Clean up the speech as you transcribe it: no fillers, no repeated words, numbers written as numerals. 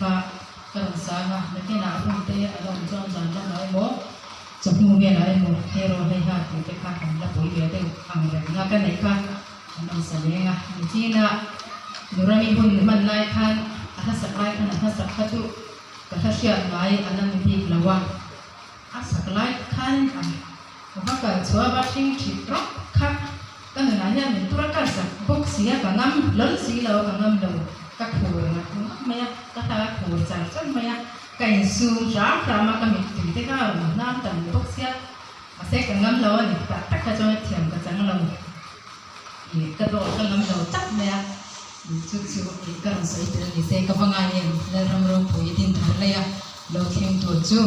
kha ka rawn sang a, nakinah hun te a la awm chuan zan lamah emaw chawhnu velah emaw hero hei ha tih te kha kan la pui ve deuh ang reng a ka neih kha an rawn sa leng a. Nichina Nurami hun hman lai khan a hlasak lai khan a hlasak kha chu ka hla hriat ngai a la ni bik lo a, a sak lai khan a va kal chhuah a va hring thit rawk kha. Ka nunah hian min tur a kal sak bawk si a, ka ngam hlawl si lo, ka ngam lo, ka khur ngat ngat mai a, ka hla a khur char char mai a, ka insum hram hram a, ka mittui te kha a rawn hnam tam bawk sia, mahse ka ngam lo a ni, tah tak kha chuan thiam ka chang lo, ih ka dawr ka ngam lo tlat mai a, chu chu ih ka rawn sawi tel ni se ka va ngai em, Lalram ropui din thar laia lo thleng tur chu.